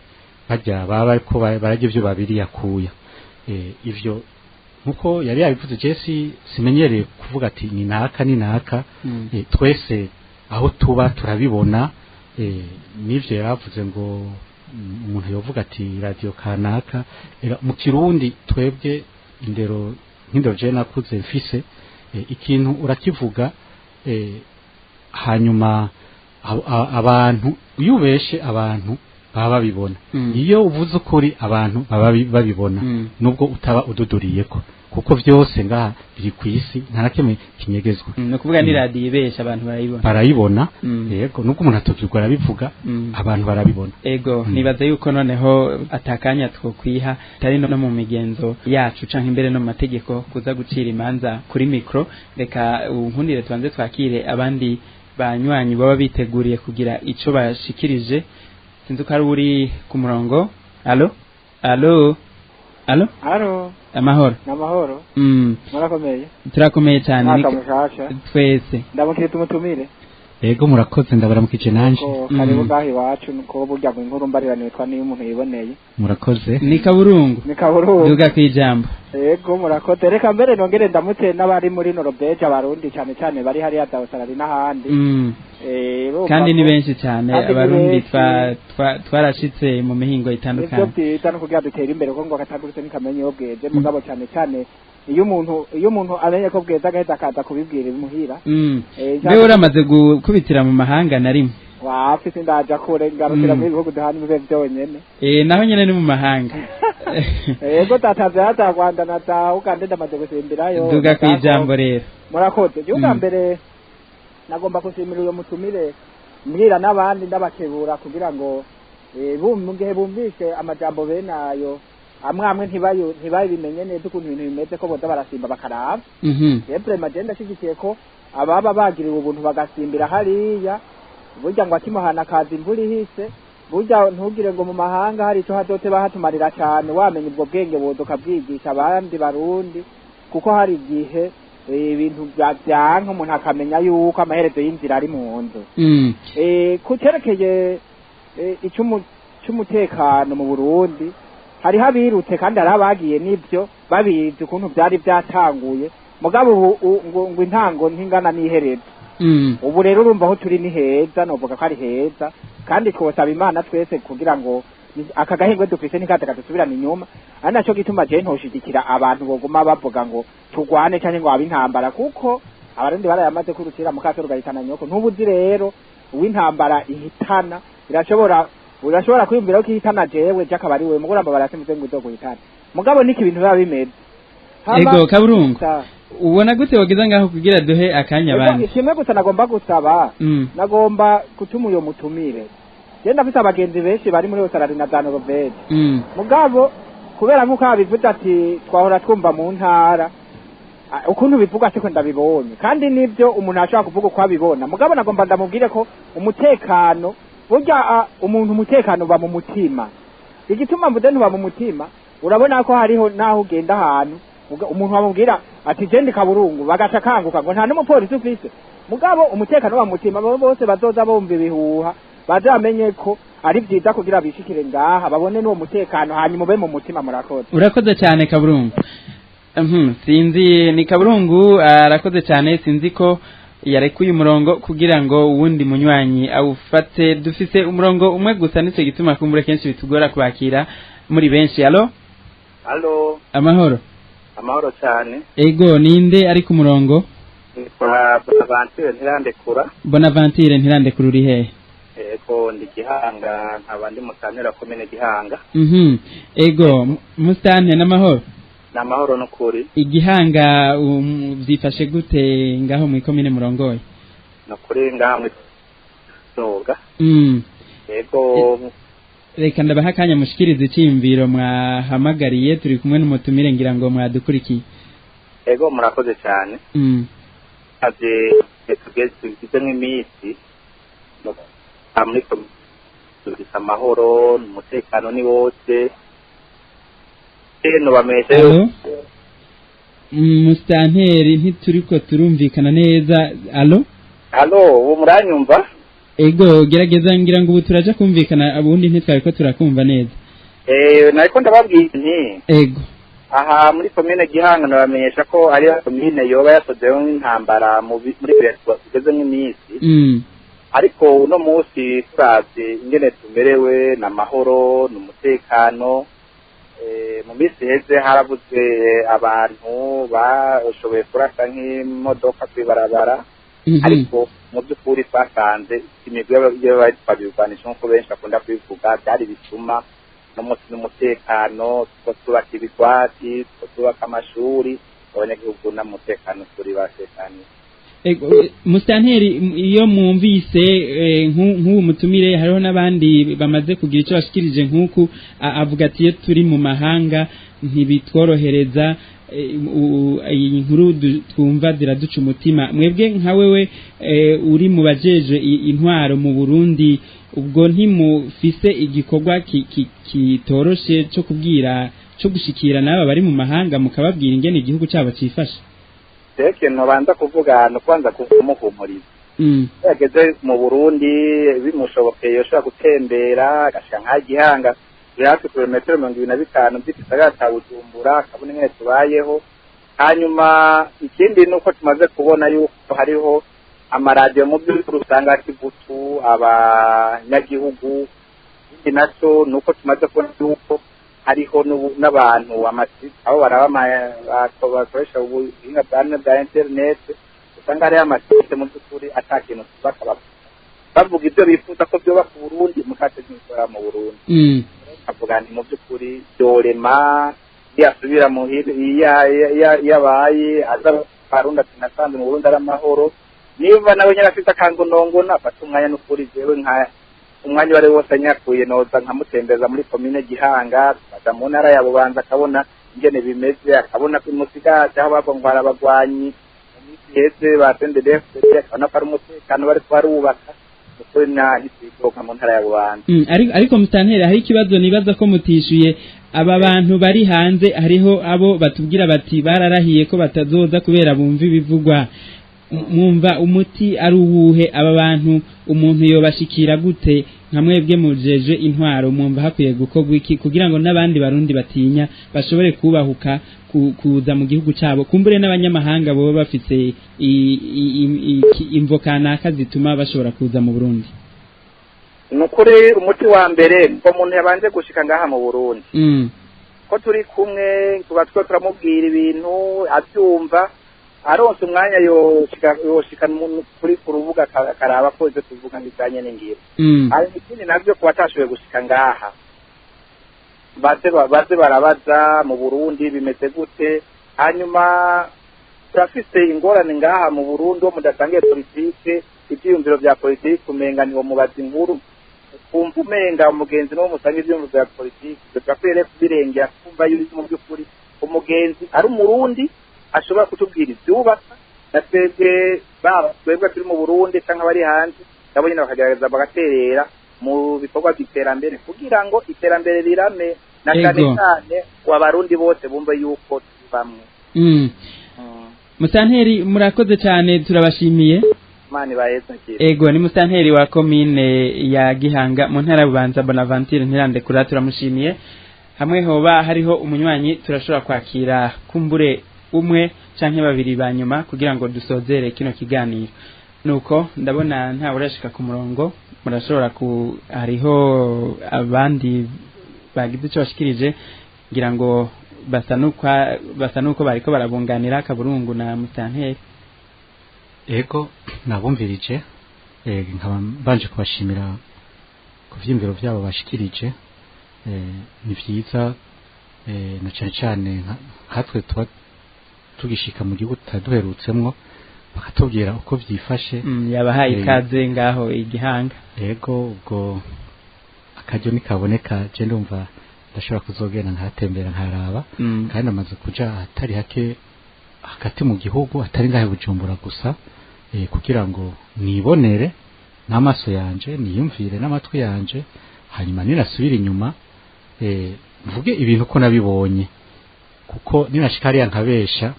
bajya baba ariko bararya ivyo babiri yakuya. Ivyo nkuko yari yabivuze, Jesse simenyereye kuvuga ati ni naka ni naka. Twese aho tuba turabibona. N'ivyo yaravuze ngo umuntu yovuga ati radio kanaka. Mu Kirundi twebwe indero nk'indero je nakuze mfise, ikintu urakivuga, hanyuma abantu iyo ubeshe abantu baba babibona, iyo uvuze ukuri abantu baba babibona, nubwo utaba ududuriyeko, kuko vyose ngaha biri kw'isi, nta na kimwe kinyegezwa. No kuvuga ni radio ibesha abantu barayibona. Barayibona, yego, nubwo umuntu atubwirwa arabivuga, abantu barabibona. Ego, nibaza yuko noneho atakanya twokwiha tari no mu migenzo yacu canke imbere no mu mategeko kuza gucira imanza kuri micro. Reka unkundire tubanze twakire abandi banywanyi baba biteguriye kugira ico bashikirije. Sinzi ko ari uri ku murongo. Allo, allo, allo. Haro. Amahoro. Namahoro. Murakomeye. Turakomeye cyane. Mwaka mushasha. Twese. Ndamukire tumutumire. Yego, murakoze, ndabaramukije nanje. Ko karibu ngaho iwacu, nuko burya ngo inkuru mbarirano yitwa niyo umuntu yiboneye. Murakoze. Ni Kaburungu. Ni Kaburungu. Duga kwijambo. Yego, murakoze. Reka mbere nongere ndamutse n'abari muri Norvege, abarundi cyane cyane bari hariya za Australia n'ahandi. Urumva Kandi ni benshi cyane Kandi ni abarundi benshi. twarashitse mu mihingo Nivyo itandukanye. byiza no kugira dutere imbere, kuko ngo akatagurutse ntikamenye iyo bweze, mugabo cyane cyane iyo umuntu amenye ko bweze agahita akaza kubibwira imuhira. Mbe uramaze gukubitira mu mahanga na rimwe? Wapi, sindaja kure, ngarukira muri bihugu duhana imbibe byonyene. Naho nyene ni mu mahanga. Yego, tata za Rwanda na za Uganda ndamaze gusimbirayo. Duga kwijambo rero. Murakoze. Igihugu mbere nagomba gushimira uyo mutumire, mbwira n'abandi ndabakebura kugira ngo mu gihe bumvise amajambo bene ayo amwe amwe ntibabimenye neza ukuntu ibintu bimeze, ko boza barasimba bakaraba. Vraiment je ndashyigikiye ko ababa bagiriwe ubuntu bagasimbira hariya, burya ngo akimuhana kaza imvura ihise. Burya ntugire ngo mu mahanga hari ico hazote bahatumarira cane, wamenya ubwo bwenge boza ukabwigisha abandi barundi, kuko hari igihe ibintu vyanka umuntu akamenya yuko amaherezo y'inzira ari mu nzu. Ku cerekeye ic'umutekano mu Burundi, hariho abirutse kandi hariho abagiye n'ivyo babizi ukuntu vyari vyatanguye, mugabo ubu ngo intango ntingana n'iherezo. Ubu rero urumva aho turi ni heza, novuga ko ari heza, kandi twosaba Imana twese kugira ngo aka gahengwe dufise ntikaze kadusubirana inyuma. Ari naco gituma je ntoshigikira abantu boguma bavuga ngo turwane canke ngo habe intambara, kuko abarundi barayamaze kurutira mu kato rugahitana nyoko. Ntubuzi rero uw'intambara ihitana, irashobora urashobora kwiyumvira ko ihitana jewe je akaba ari wewe, muguramba barasimbuze ngo izoguhitana, mugabo niko ibintu biba bimeze. Ego, Kaburungu. Ubona gute wageze ngaho kugira duhe akanya abandi? Kimwe gusa nagomba gusaba, nagomba gutuma uyo mutumire. Je ndafise abagenzi benshi bari muri Australia na za Norvege, mugabo kubera nk'uko abivuze ati twahora twumva mu ntara Ukuntu bivugwa siko ndabibonye, kandi nivyo umuntu ashobora kuvuga uko abibona. Mugabo nagomba ndamubwire ko umutekano burya umuntu umutekano uba mu mutima. Igituma mvuze ntuba mu mutima, urabona ko hariho naho ugenda ahantu umuntu bamubwira ati genda Kaburungu, bagaca kanguka ngo nta n'umupolisi ufise. Mugabo umutekano uba mu mutima, abo bose bazoza bumva ibihuha bazamenye ko ari vyiza kugira bishikire ngaha babone n'uwo mutekano, hanyuma ube mu mutima. Murakoze. Urakoze cyane Kaburungu. Sinzi ni Kaburungu arakoze cyane, sinzi ko yarekuye umurongo kugira ngo uwundi munywanyi awufate. Dufise umurongo umwe gusa, nico gituma kumbure kenshi bitugora kwakira muri benshi. Allo? Allo. Amahoro. Amahoro cyane. Ego, ninde ari ku murongo? Nitwa Bonaventure Ntirandekura. Bonaventure Ntirandekura, uri hehe? Ego, ndi Gihanga, nkaba ndi musantera komine Gihanga. Ego, musitanteri, n'amahoro? Ni amahoro n'ukuri. Igihanga vyifashe gute ngaho mu ikomine murongoye? Ni ukuri ngaha muri Soga. Ego. Reka ndabaha akanya mushikirize iciyumviro mwahamagariye, turi kumwe n'umutumire ngira ngo mwadukurikiye. Ego, murakoze cyane. Aje tugeze tugize nk'iminsi muri dufise amahoro, umutekano ni wose. Nubameshe. Allo? Musitanteri, ntituriko turumvikana neza. Allo? Allo, ubu muranyumva? Ego, gerageza, ngira ngo ubu turaja kumvikana, ubundi ntitwariko turakumva neza. Nariko ndababwira nti Ego. aha muri komine Gihanga nabamenyesha ko ari komine yoba yasozeho nk'intambara muri tugeze nk'iminsi. Ariko uno munsi turavye ingene tumerewe, n'amahoro n'umutekano. Mu minsi iheze haravuzwe abantu bashoboye kurasa nk'imodoka kw'ibarabara, ariko mu by'ukuri twasanze imigwi y'ababirwanisha nk'uko benshi bakunda kubivuga byari bituma n'umunsi n'umutekano, two twubaka ibigwati, two twubaka amashuri, abanyagihugu n'umutekano turi batekaniye. Ego, musitanteri, iyo mwumvise nk'ubu mutumire, hariho n'abandi bamaze kugira icyo bashikirije nk'uku avuga ati iyo turi mu mahanga ntibitworohereza, iyi nkuru twumva ziraduca umutima. Mwebwe nka wewe uri mu bajejwe intwaro mu Burundi, ubwo ntimufise igikorwa kitoroshe cyo kubwira, cyo gushikira n'aba bari mu mahanga mukababwira ingene igihugu cyabo cifashe? Ikintu banza kuvuga ni ukubanza kumuhumuriza. Iyo yageze mu Burundi bimushobokeye yoshobora gutembera agashika nka Gihanga, turi hafi kilometero 25 by'igisagara ca Bujumbura, akabona ingene tubayeho. Hanyuma ikindi ni uko tumaze kubona yuko hariho amaradiyo mu by'ukuri usanga akigutu abanyagihugu. Ikindi naco ni uko tumaze kubona yuko hariho n'abantu aho baraba bakoresha ubuhinga bwa none bwa internet, usanga hariho amasite mu by'ukuri ata kintu bavuga ibyo bifuza ko byoba ku Burundi, mukate ntibikora mu Burundi. Avuga nti mu by'ukuri byorema yasubira muhira yabaye aza Barundi ati nasanze mu Burundi ari amahoro. Niba nawe nyine afite akangonongo nafata umwanya n'ukuri, jewe nka umwanya wari wose nyakuye noza nkamutembeza muri komine Gihanga, tukaja mu ntara ya Bubanza akabona ingene bimeze, akabona ko imusigati aho bavuga ngo hari abagwanyi mu minsi iheze ba CNDD-FDD, akabona ko ari umutekano bariko barubaka. Ukuri ntitwidoga mu ntara ya Bubanza. Ariko musitanteri, hari ikibazo nibaza ko mutishuye. Aba bantu bari hanze hariho abo batubwira bati bararahiye ko batazoza kubera bumva ibivugwa. Mwumva umuti ari uwuhe? Aba bantu umuntu yobashikira gute? Nka mwebwe mujeje intwaro, mwumva hakwiye gukorwa iki kugira ngo n'abandi Barundi batinya bashobore kubahuka kuza mu gihugu cabo, kumbure n'abanyamahanga boba bafise imvo kanaka zituma bashobora kuza mu Burundi? Nukuri umuti wa mbere ngo umuntu yabanje gushika ngaha mu Burundi, ko turi kumwe tuba two turamubwira ibintu abyumva, aronse umwanya yoshika kuri ku rubuga akaraba ko ivyo tuvuga bijanye n'ingiro. Hari ikindi navyo ku batashoboye gushika ngaha, baze barabaza mu Burundi bimeze gute. Hanyuma turafise ingorane ngaha mu Burundi wo mudasangiye politike, ivyiyumviro vya politike umenga niwo mubaza inkuru, ukumva umenga umugenzi n'uwo musangiye ivyiyumviro vya politike. Turakwiye rero kubirengera, kumva yuko mu by'ukuri umugenzi ari umurundi ashobora kutubwira ivyubaka, na twebwe baba twebwe turi mu Burundi canke abari hanze nabo nyene bakagerageza bagaterera mu bikorwa by'iterambere kugira ngo iterambere rirame, na cyane cyane abarundi bose bumve yuko turi bamwe. Musanteri murakoze cyane, turabashimiye. Mani baheza kire. Ego, ni musanteri wa komine ya Gihanga mu ntara Bubanza, Bonaventure Ntirandekura, turamushimiye. Hamwe hoba hariho umunywanyi turashobora kwakira kumbure umwe canke babiri banyuma kugira ngo dusozere kino kiganiro. Nuko ndabona nta urashika ku murongo, murashobora ku hariho abandi bagize ico bashikirije, ngira ngo basa nuko bariko barabunganira Kaburungu na musanteri. Ego, nabumvirije, nkaba mbanje kubashimira ku vyiyumviro vyabo bashikirije. Ni vyiza, na cane cane nkatwe tuba tugishika mu gihugu tutaduherutsemwo, bakatubwira uko vyifashe. Yabahaye ikaze ngaho igihanga. Ego, ubwo akaryo nikaboneka je ndumva ndashobora kuzogenda nkahatembera nkaraba, kandi namaze kuja ahatari hake hagati mu gihugu, atari ngahe Bujumbura gusa, kugira ngo nibonere n'amaso yanje, niyumvire n'amatwi yanje, hanyuma ninasubira inyuma mvuge ibintu ko nabibonye, kuko ninashika hariya nkabesha,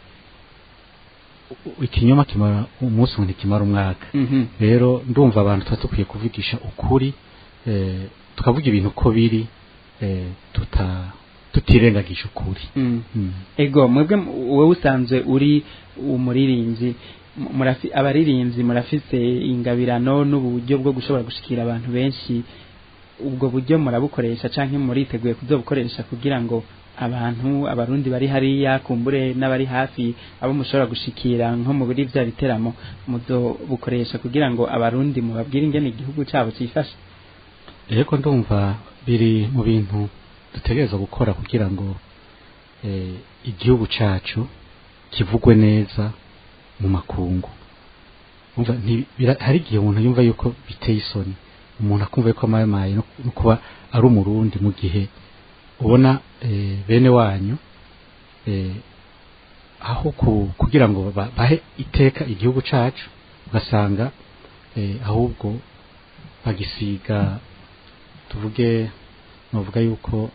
ikinyoma kimara umunsi umwe ntikimara umwaka. Rero ndumva abantu tuba dukwiye kuvugisha ukuri, tukavuga ibintu uko biri, tutirengagisha ukuri. Ego, mwebwe wowe usanzwe uri umuririmbyi, abaririmbyi murafise ingabirano n'uburyo bwo gushobora gushikira abantu benshi, ubwo buryo murabukoresha canke muriteguye kuzobukoresha kugira ngo abantu abarundi bari hariya kumbure n'abari hafi abo mushobora gushikira nko mu biri vya biteramo muzobukoresha kugira ngo abarundi mubabwire ingene igihugu cabo cifashe? Ego, ndumva biri mu bintu dutegerezwa gukora kugira ngo igihugu cacu kivugwe neza mu makungu. Umva, hari igihe umuntu yumva yuko biteye isoni, umuntu akumva yuko amayamaye no kuba ari umurundi, mu gihe ubona bene wanyu aho kugira ngo bahe iteka igihugu cacu, ugasanga ahubwo bagisiga, tuvuge novuga yuko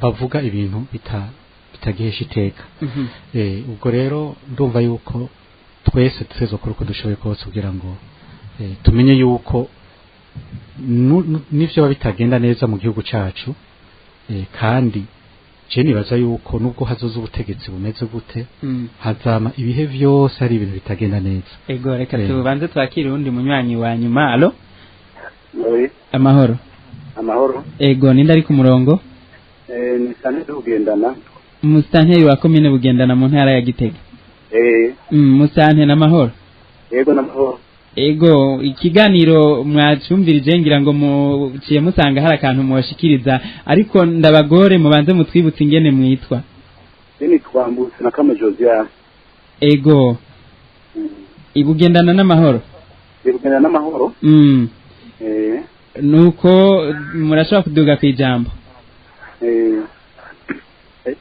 bavuga ibintu bitagihesha iteka. Ubwo rero ndumva yuko twese tutegerezwa gukora uko dushoboye kose kugira ngo tumenye yuko n'ivyo bitagenda neza mu gihugu cacu, kandi je nibaza yuko nubwo hazoza ubutegetsi bumeze gute, hazama ibihe vyose ari ibintu bitagenda neza. Ego, reka tubanze twakire uwundi munywanyi wa nyuma. Allo, amahoro. Amahoro. Ego, ninde ari ku murongo? Ni Santeri Bugendana. Musanteri wa komine Bugendana mu ntara ya Gitega. Musante, n'amahoro. Ego, n'amahoro. Ego, ikiganiro mwacumvirije ngira ngo muciye musanga hari akantu mwashikiriza, ariko ndabagore mubanze mutwibutse ingene mwitwa. Ni twambutse na Kama Josias. Ego. Ibugendana n'amahoro. Ibugendana n'amahoro. Nuko murashobora kuduga kwijambo.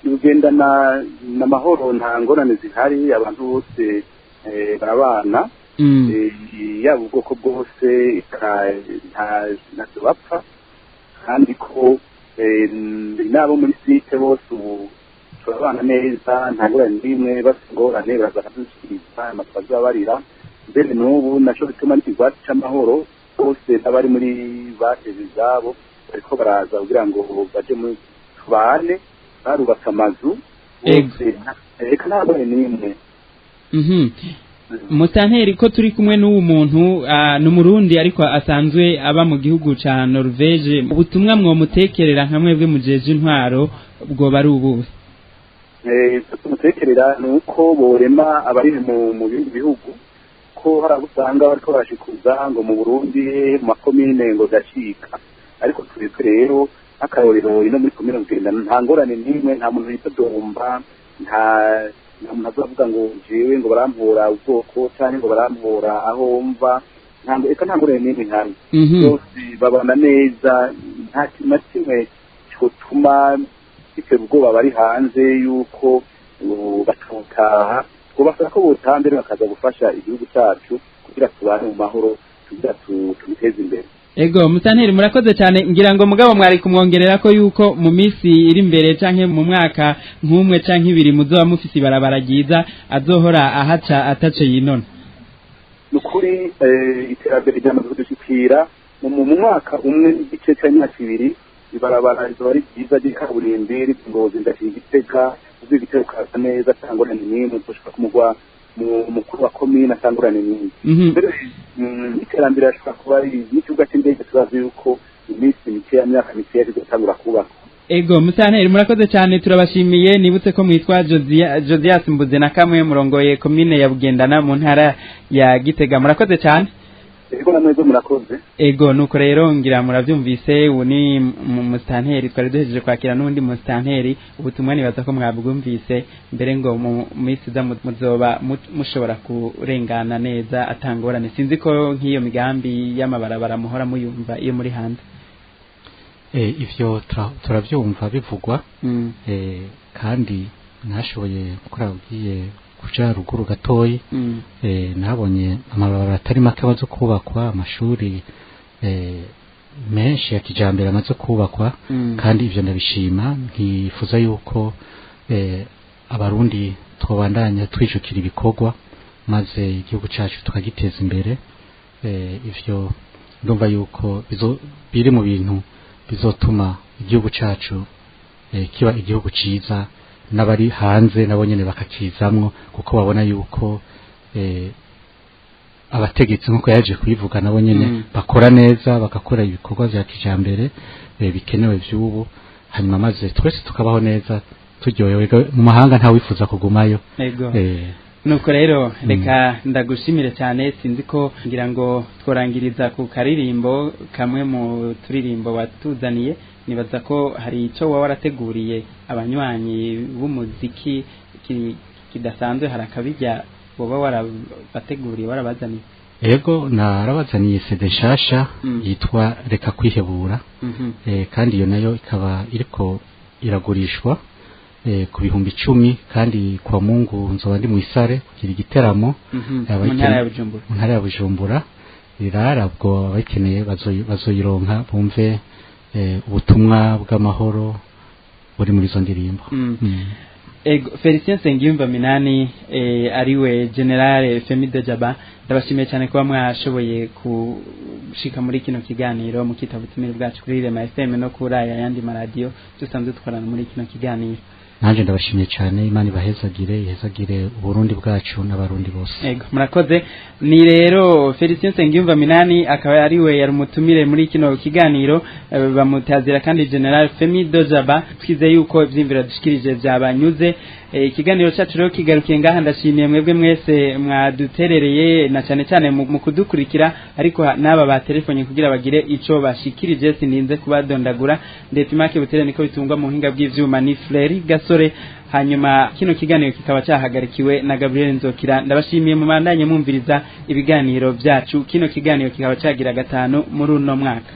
Ibugendana n'amahoro, nta ngorane zihari, abantu bose barabana, yaba ubwoko bwose, ntacyo bapfa, kandi ko n'abo muri site bose ubu turabana neza, nta ngorane n'imwe, bafite ingorane baraza bakadushyikiriza amatwaza babarira. Mbere n'ubu naco bituma n'ikigwati c'amahoro bose n'abari muri bateze izabo bariko baraza kugira ngo baje muri tubane, barubatse amazu bose, reka nta ngorane n'imwe. Musanteri, ko turi kumwe n'uwo muntu ni umurundi ariko asanzwe aba mu gihugu ca Norvege, ubutumwa mwomutekerera nka mwebwe mujeje intwaro bwoba ari ubuhe? Tumutekerera ni uko borema abari mu bindi bihugu, ko hari abo usanga bariko barashikuza ngo mu Burundi mu makomine ngo gacika, ariko twebwe rero nk'akarorero ino muri komine Bugendana nta ngorane n'imwe, nta muntu yitodomba, nta muntu azavuga ngo jewe ngo barampora ubwoko canke ngo barampora aho mva, eka nta ngorane n'imwe ihari. Bose babana neza, nta kintu na kimwe cyotuma bitera ubwoba bari hanze yuko Batotaha, twobasaba ko botaha mbere bakaza gufasha igihugu cacu kugira tubane mu mahoro, kugira tubiteze imbere. Ego musanteri, murakoze cyane. Ngira ngo mugabo mwari kumwongerera ko yuko mu minsi iri imbere canke mu mwaka nk'umwe canke ibiri muzoba mufise ibarabara ryiza azohora ahaca atace yinona. Nukuri iterambere ryamaze kudushikira. Mu mwaka umwe n'igice cy'imyaka 2 ibarabara rizoba ari ryiza ry'ikaburimbi riva Ngozi ndashika Igitega, uva Igitega ukaza neza ata ngorane n'imwe, uzoshika ku mugwa mukuru wa komine ata ngorane n'imwe. Mbere iterambere rashobora kuba ari n'ikibuga cy'indege, turazi yuko iminsi mikeya, myaka mikeya, kizotangura kubakwa. Ego musanteri, murakoze cyane, turabashimiye. Nibutse ko mwitwa Josias Mbuze na kamwe, murongoye komine ya Bugendana mu ntara ya Gitega. Murakoze cyane. Ego, namwebwe murakoze. Ego, nuko rero ngira muravyumvise, ubu ni musitanteri twari duhejeje kwakira n'undi musitanteri. Ubutumwa nibaza ko mwabwumvise, mbere ngo mu minsi iza muzoba mushobora kurengana neza atangorane. Sinzi ko nk'iyo migambi y'amabarabara muhora muyumva iyo muri hanze. Ivyo turavyumva bivugwa. Kandi nashoboye gukora, ugiye kuja ruguru gatoyi, nabonye amabarabara atari make amaze kubakwa, amashuri menshi ya kijambere amaze kubakwa. Kandi ivyo ndabishima, nkifuza yuko abarundi twobandanya twijukira ibikorwa maze igihugu cacu tukagiteza imbere. Ivyo ndumva yuko biri mu bintu bizotuma igihugu cacu kiba igihugu ciza, n'abari hanze nabo nyene bakakizamwo, kuko babona yuko abategetsi, nkuko yaje kubivuga, nabo nyene bakora neza, bagakora ibikorwa vya kijambere bikenewe vy'ubu, hanyuma maze twese tukabaho neza turyohewe. Mu mahanga nta wifuza kugumayo. Ego. Nuko rero reka ndagushimire cyane. Sinzi ko ngira ngo tworangiriza ku karirimbo kamwe mu turirimbo watuzaniye. Nibaza ko hari icyo waba warateguriye abanywanyi b'umuziki kidasanzwe, hari akabijya woba warabateguriye, warabazaniye. Ego, narabazaniye CD nshasha yitwa Reka Kwihebura. Kandi iyo nayo ikaba iriko iragurishwa ku 10,000, kandi kwa Mungu nzoba ndi mw'isare kugira igiteramo. Mu ntara ya Bujumbura. Mu ntara ya Bujumbura rirara. Ubwo abayikeneye bazoyironka, bumve ubutumwa bw'amahoro buri muri izo ndirimbo. Ego, Felicien Nsengiyumva Minani, ariwe General Femi Dejaba, ndabashimiye cyane kuba mwashoboye gushika muri kino kiganiro mukitaba ubutumire bwacu kuri Rema FM no kuri aya yandi maradiyo dusanzwe dukorana muri kino kiganiro. Nanjye ndabashimiye cyane. Imana ibahezagire, ihezagire Uburundi bwacu n'abarundi bose. Ego, murakoze. Ni rero Felicien Nsengiyumva Minani akaba ariwe yari umutumire muri kino kiganiro, bamutazira kandi General Femi Dojaba. Twizeye yuko ivyiyumviro dushikirije byabanyuze. Ikiganiro cyacu rero kigarukiye ngaha. Ndashimiye mwebwe mwese mwaduterereye na cyane cyane mu kudukurikira, ariko n'aba batelefonye kugira bagire ico bashikirije, sininze kubadondagura. Ndetse make butere niko bitungwa mu buhinga bw'ivyuma ni Flery Gasore, hanyuma kino kiganiro kikaba cyahagarikiwe na Gabriel Nzokira. Ndabashimiye, mubandanye mwumviriza ibiganiro byacu. Kino kiganiro kikaba cyagira gatanu muri uno mwaka.